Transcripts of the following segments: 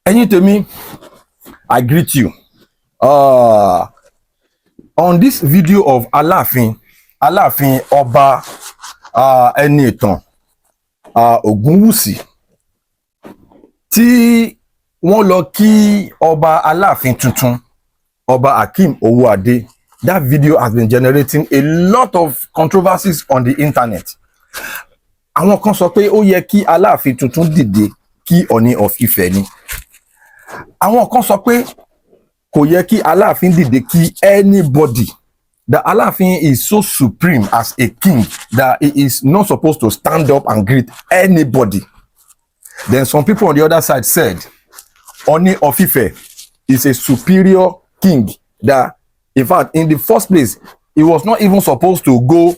Ẹ̀yin tèmi, I greet you. On this video of Aláàfin Ọba Ẹniìtàn Ògúnwùsì tí wọ́n lọ kí ọba Aláàfin tuntun, Ọba Akeem Owóadé, that video has been generating a lot of controversies on the internet. Àwọn kan sọ pé ó yẹ kí Aláàfin tuntun dìde kí Ọọ̀ni of Ifẹ̀ ni. Àwọn kan sọ pé kò yẹ kí Aláàfin dìde kí anybody, that Aláàfin is so supreme as a king that he is not supposed to stand up and greet anybody. Then some people on the other side said Ọọ̀ni of Ife is a superior king, that in fact, in the first place, he was not even supposed to go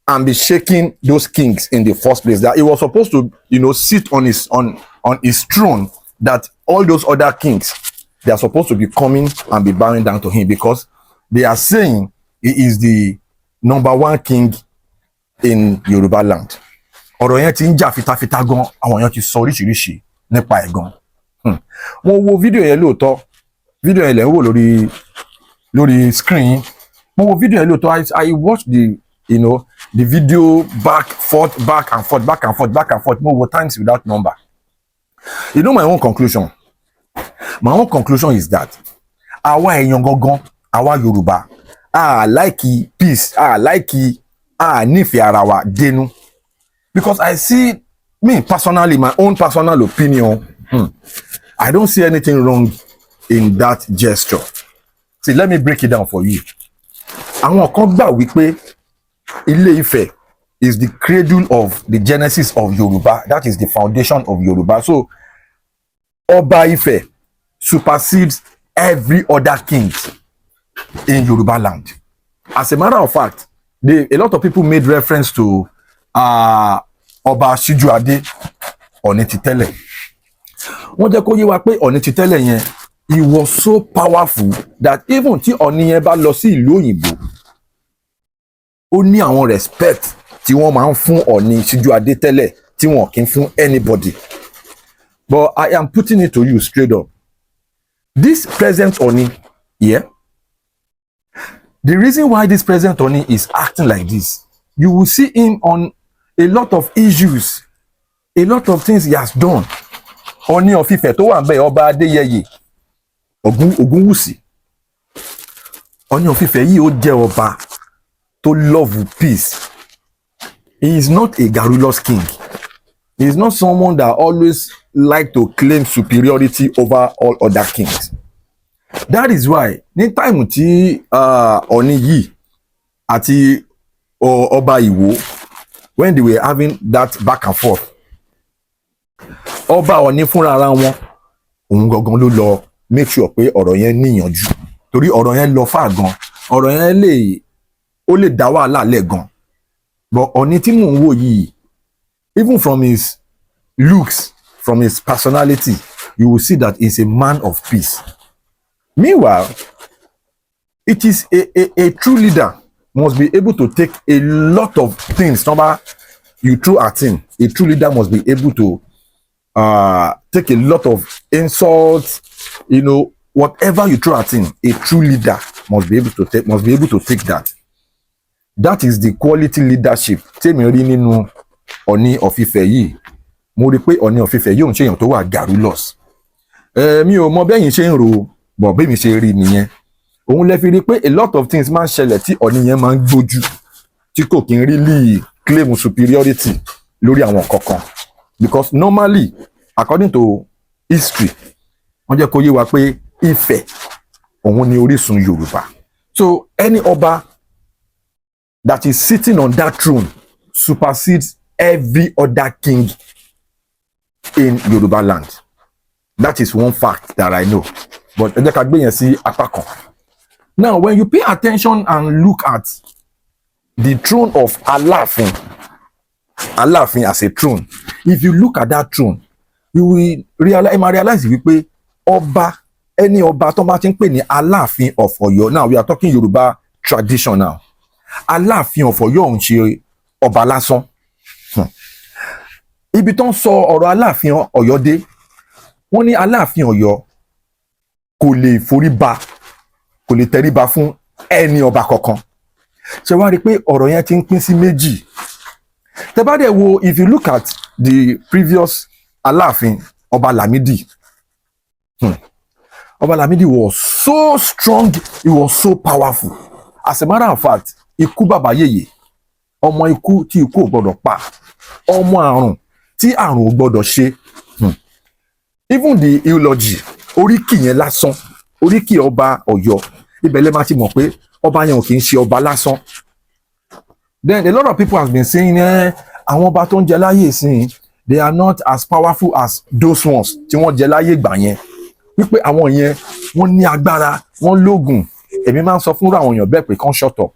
and be shaking those kings in the first place, that he was supposed to sit on his throne, that all those other kings, they are supposed to be coming and be bowing down to him because they are saying he is the number one king in Yoruba land. Ọ̀rọ̀ yẹn ti ń jà fitafita gan. Àwọn èèyàn ti sọ oríṣiríṣi nípa ẹ̀ gan. Mo wo fídíò yẹn lóòótọ́. Fídíò yẹn lẹ̀ ń wò lórí screen yín. Mo wo fídíò yẹn lóòótọ́. I watched the you know the video back, forth, back and forth, back and forth, back and forth. Mo wo times without number. You know my own conclusion? My own conclusion is that àwa èèyàn gangan, àwa Yorùbá, a like peace, a like, a nífẹ̀ẹ́ ara wa dénú, because I see, me personally, my own personal opinion, I don't see anything wrong in that gesture. See, let me break it down for you. Àwọn kan gbà wípé Ilé Ifẹ̀ is the cradle of the genesis of Yoruba. That is the foundation of Yoruba. So Ọba Ifẹ̀ supersedes every other king in Yoruba land. As a matter of fact, a lot of people made reference to Ọba Síjúadé, Ọ̀ọ̀ni ti tẹ́lẹ̀. Wọ́n jẹ́ kó yé wa pé Ọ̀ọ̀ni ti tẹ́lẹ̀ yẹn, he was so powerful that even tí Ọ̀ọ̀ni yẹn bá lọ sí ìlú òyìnbó, ó ní àwọn respect tí wọ́n máa ń fún Ọ̀ọ̀ni Síjúadé tẹ́lẹ̀ tí wọ́n kì í fún anybody. But I am putting it to you straight up, this present Ọ̀ọ̀ni here, the reason why this present Ọ̀ọ̀ni is acting like this, you will see him on a lot of issues, a lot of things he has done. Ọ̀ọ̀ni of Ifẹ̀ tó wà ńbẹ̀, Ọba Adéyẹyè Ògúnwùsì, Ọ̀ọ̀ni of Ifẹ̀ yìí, ó jẹ́ ọba tó love peace. He is not a garrulous king. He is not someone that always like to claim superiority over all other kings. That is why ní time tí Ọ̀ọ̀ni yìí àti Ọba Ìwó, when they were having that back and forth, ọba Ọ̀ọ̀ni fúnra ara wọn, òun gangan ló lọ make sure pé ọ̀rọ̀ yẹn níyànjú, torí ọ̀rọ̀ yẹn lọ fà gan. Ọ̀rọ̀ yẹn lè, ó lè dá wàhálà lẹ̀ gan. But Ọ̀ọ̀ni tí mò ń wò yìí, even from his looks, from his personality, you will see that he's a man of peace. Meanwhile, it is a true leader must be able to take a lot of things. Number you throw at him, a true leader must be able to take a lot of insults, whatever you throw at him, a true leader must be able to take that. That is the quality leadership tèmi rí nínú Ọ̀ọ̀ni of Ifẹ̀ yìí. Mo rí i pé Ọ̀ọ̀ni of Ifẹ̀ yìí ò ń ṣèyàn tó wà garrulous. Mi ò mọ bẹ́yìn ṣe ń rò ó bọ̀, bẹ́ẹ̀ mi ṣe rí nìyẹn. Òun lẹ fi rí i pé a lot of things máa ń ṣẹlẹ̀ tí Ọ̀ọ̀ni yẹn máa ń gbójú, tí kò kí ń really claim superiority lórí àwọn kankan, because normally, according to history, wọ́n jẹ́ kó yé wa pé Ifẹ̀ òun ni orísun Yorùbá. So any ọba that is sitting on that throne supersedes every other king in Yoruba land. That is one fact that I know, but ẹ jẹ́ ká gbé yẹn sí apá kan. Now, when you pay attention and look at the throne of Aláàfin, Aláàfin as a throne, if you look at that throne, you will realize, ẹ máa realize wípé ọba, ẹni ọba tó bá ti ń pè ní Aláàfin of Ọ̀yọ́, now we are talking Yorùbá tradition now, Aláàfin of Ọ̀yọ́ ò ń ṣe ọba lásán. Ibi tó ń sọ ọ̀rọ̀ Aláàfin Ọ̀yọ́ dé Wọ́n ní Aláàfin Ọ̀yọ́ kò lè forí ba, kò lè tẹríba fún ẹni ọba kankan. Ṣe wá rí i pé ọ̀rọ̀ yẹn ti ń pín sí méjì? Tẹ́ bá dẹ̀ wo, if you look at the previous Aláàfin, Ọba Lámìdí, Ọba Lámìdí was so strong, he was so powerful. As a matter of fact, ikú bàbá yèyè, ọmọ ikú tí ikú ò gbọdọ̀ pa, ọmọ àrùn tí àrùn ò gbọdọ̀ ṣe. Even the eulogy, oríkì yẹn lásán, oríkì ọba Ọ̀yọ́, ibẹ̀ lẹ máa ti mọ̀ pé ọba yẹn ò kì í ṣe ọba lásán. Then a lot of people have been saying, àwọn ọba tó ń jẹ láyé ìsìn, they are not as powerful as those ones tí wọ́n jẹ láyé ìgbà yẹn, wípé àwọn yẹn, wọ́n ní agbára, wọ́n lóògùn. Èmi máa ń sọ fúnra àwọn èèyàn bẹ́ẹ̀ pé kán shut up.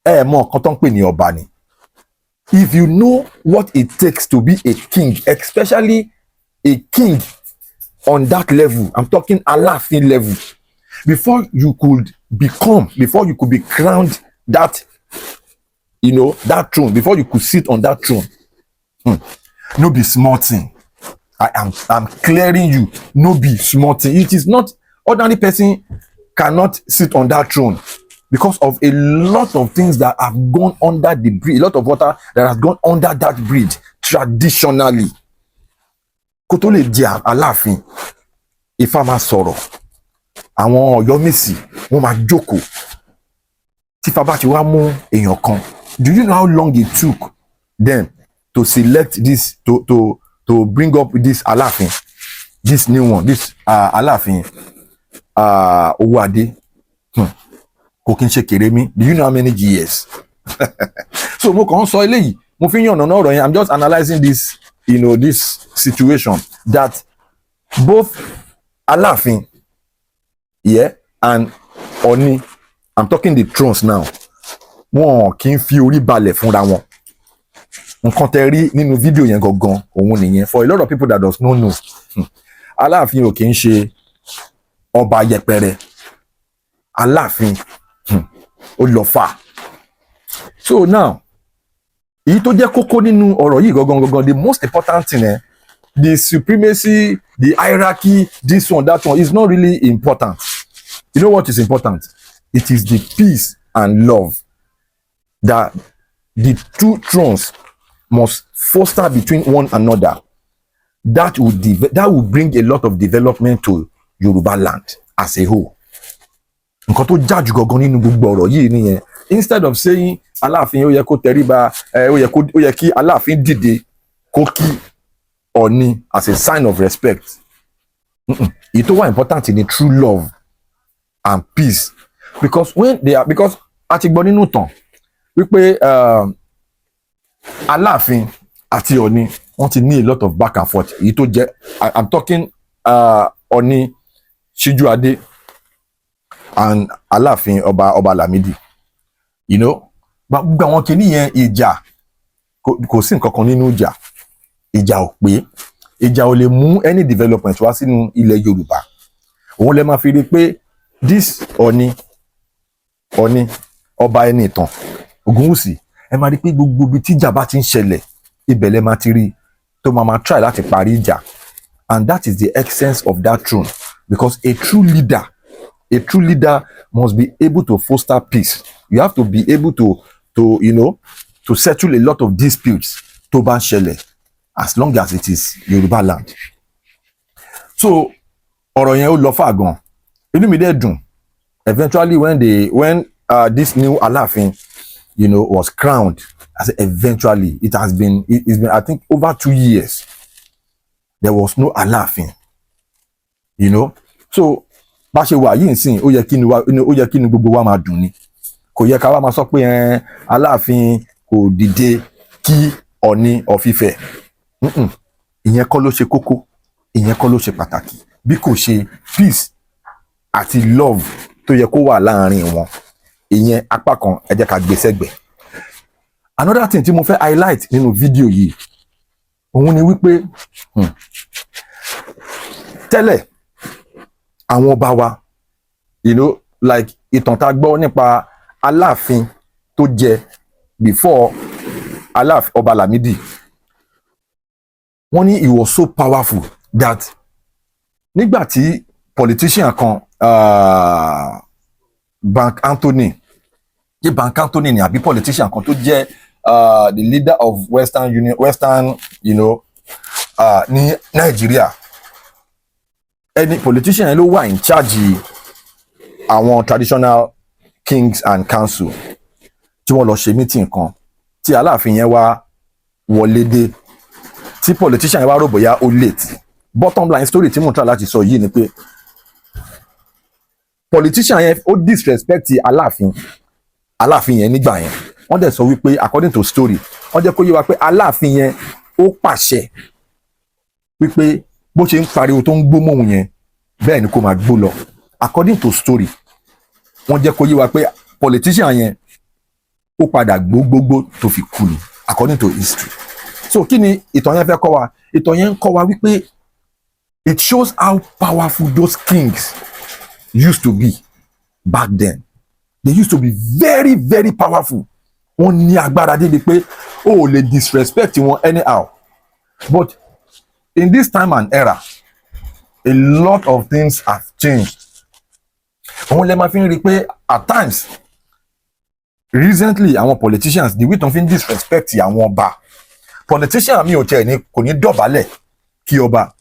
Ẹ mọ nǹkan tó ń pè ní ọba ni. If you know what it takes to be a king, especially a king on that level, I'm talking Aláàfin level, before you could be crowned that you know that throne, before you could sit on that throne, no be small thing. I'm clearing you, no be small thing. It is not ordinary person cannot sit on that throne because of a lot of things that have gone under the bridge, a lot of water that has gone under that bridge traditionally. Kó tó lè di Aláàfin, Ifá máa sọ̀rọ̀, àwọn Ọ̀yọ́mèsì wọ́n máa jókòó. Tí Ifá bá ti wá mú èèyàn kan, do you know how long it took them to select this, to bring up this Aláàfin, this new one, this Aláàfin Owóadé? Kò kí n ṣe kèrémí. Do you know how many years? So mo kàn ń sọ eléyìí, mo fi ń yànnàná ọ̀rọ̀ yẹn. I'm just analysing this you know this situation that both Aláàfin, yeah, and Ọ̀ọ̀ni, I'm talking the thrones now, wọn kì í fi orí balẹ̀ fúnra wọn. Nǹkan tẹ́ rí nínú fídíò yẹn gangan òun nìyẹn. For a lot of people that does not know, Aláàfin ò kì í ṣe ọba yẹpẹrẹ. Aláàfin, ó lọ fà. So now, èyí tó jẹ́ kókó nínú ọ̀rọ̀ yìí gangan gangan, the most important thing, the supremacy, the hierarchy, this one, that one is not really important. You know what is important? It is the peace and love that the two thrones must foster between one another. That will bring a lot of development to Yoruba land as a whole. Nǹkan tó jájú gangan nínú gbogbo ọ̀rọ̀ yìí nìyẹn. Instead of saying Aláàfin ó yẹ kó tẹríba, ẹ ó yẹ kí Aláàfin dìde kó kí Ọ̀ọ̀ni as a sign of respect. Èyí tó wà important ni true love and peace, because when they are because a ti gbọ́ nínú ìtàn wípé Aláàfin àti Ọ̀ọ̀ni, wọ́n ti ní a lot of back and forth. Èyí tó jẹ́, I'm talking Ọ̀ọ̀ni Síjúadé and Aláàfin, ọba Lámìdí. Gbogbo àwọn kìíní yẹn, ìjà kò sí nǹkan kan nínú ìjà. Ìjà ò pé, ìjà ò lè mú any development wá sínú ilẹ̀ Yorùbá. Òun lè máa fi rí i pé this Ọ̀ọ̀ni ọba Ẹnìtàn Ògúnwùsì, ẹ máa rí i pé gbogbo ibi tíjà bá ti ń ṣẹlẹ̀, ibẹ̀ lẹ máa ti rí i tó máa try láti parí ìjà. And that is the essence of that throne, because a true leader must be able to foster peace. You have to be able to you know to settle a lot of disputes tó bá ń ṣẹlẹ̀, as long as it is Yorùbá land. So ọ̀rọ̀ yẹn, ó lọ fà gan. Inú mi dẹ̀ dùn eventually when this new Aláàfin was crowned. I said eventually. It's been, I think, over 2 years there was no Aláàfin. So bá ṣe wà yìí nsìn, ó yẹ kí inú gbogbo wa máa dùn ni. Kò yẹ ká wá máa sọ pé ẹn Aláàfin kò dìde kí Ọ̀ọ̀ni of Ifẹ̀. Ìyẹn kọ́ ló ṣe kókó, ìyẹn kọ́ ló ṣe pàtàkì, bí kò ṣe peace àti love tó yẹ kó wà láàrin wọn. Ìyẹn apá kan, ẹ jẹ́ ká gbé sẹ́gbẹ̀ẹ́. Another thing tí mo fẹ́ highlight nínú fídíò yìí, òun ni wípé, tẹ́lẹ̀, àwọn ọba wa, like ìtàn tá a gbọ́ nípa Aláàfin tó jẹ before Aláàfin, Ọba Lámìdí, wọ́n ní he was so powerful. That nígbà tí politician kan, Bank Anthony, ṣé Bank Anthony ni àbí politician kan tó jẹ́ the leader of Western Union, Western ní Nàìjíríà, ẹni politician yẹn ló wà in charge àwọn traditional kings and council, tí wọ́n lọ ṣe meeting kan, tí Aláàfin yẹn wá wọlé dé, tí politician yẹn wá rò bóyá ó late. Bottom line story tí mo ń try láti sọ yìí ni pé politician yẹn, ó disrespect Aláàfin, Aláàfin yẹn nígbà yẹn. Wọ́n dẹ̀ sọ wípé, according to story, wọ́n jẹ́ kó yé wa pé Aláàfin yẹn, ó pàṣẹ wípé bó ṣe ń pariwo tó ń gbó mọ́hun yẹn, bẹ́ẹ̀ ni kó máa gbó lọ. According to story, wọ́n jẹ́ kó yé wa pé politician yẹn, ó padà gbó gbógbó tó fi kú ni, according to history. So kí ni ìtàn yẹn fẹ́ kọ́ wa? Ìtàn yẹn ń kọ́ wa wípé it shows how powerful those kings used to be back then. They used to be very, very powerful. Wọ́n ní agbára débi pé o ò lè disrespect wọn anyhow. But in this time and era, a lot of things have changed. Òun lè máa fi ń rí i pé at times recently, àwọn politicians, the way tó fi ń disrespect àwọn ọba, politician mi ò tiẹ̀ ní kò ní dọ̀bálẹ̀ kí ọba.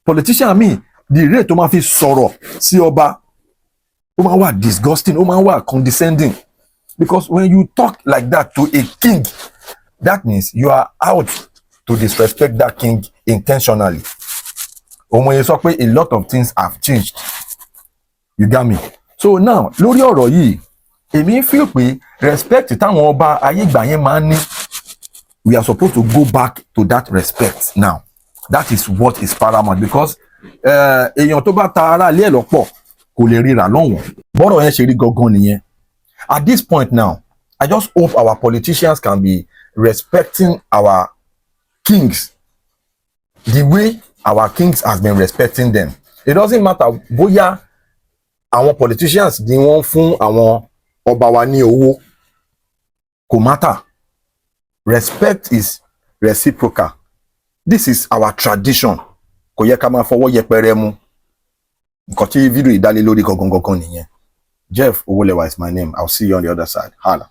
Politician mi, the rate tó máa fi sọ̀rọ̀ sí ọba, ó máa wà disgusting, ó máa wà condescending, because when you talk like that to a king, that means you are out to disrespect that king intentionally. Òun yẹn sọ pé a lot of things have changed, you got me? So now, lórí ọ̀rọ̀ yìí, èmi feel pé respect táwọn ọba ayé ìgbà yẹn máa ń ní, we are supposed to go back to that respect now. That is what is paramount, because èèyàn tó bá ta ara ilé ẹ̀ lọ́pọ̀ kò lè ríra lọ́wọ́n. Bọ́rọ̀ yẹn ṣe rí gangan nìyẹn. At this point now, I just hope our politicians can be respecting our kings the way our kings has been respecting them. It doesn't matter bóyá àwọn politicians ni wọ́n fún àwọn ọba wa ní owó, kò matter. Respect is reciprocal. This is our tradition. Kò yẹ ká máa fọwọ́ yẹpẹrẹ mú. Nǹkan tí fídíò yìí dá lé lórí gangan gangan nìyẹn. Jeff Owolewa is my name. I'll see you on the other side. Holla.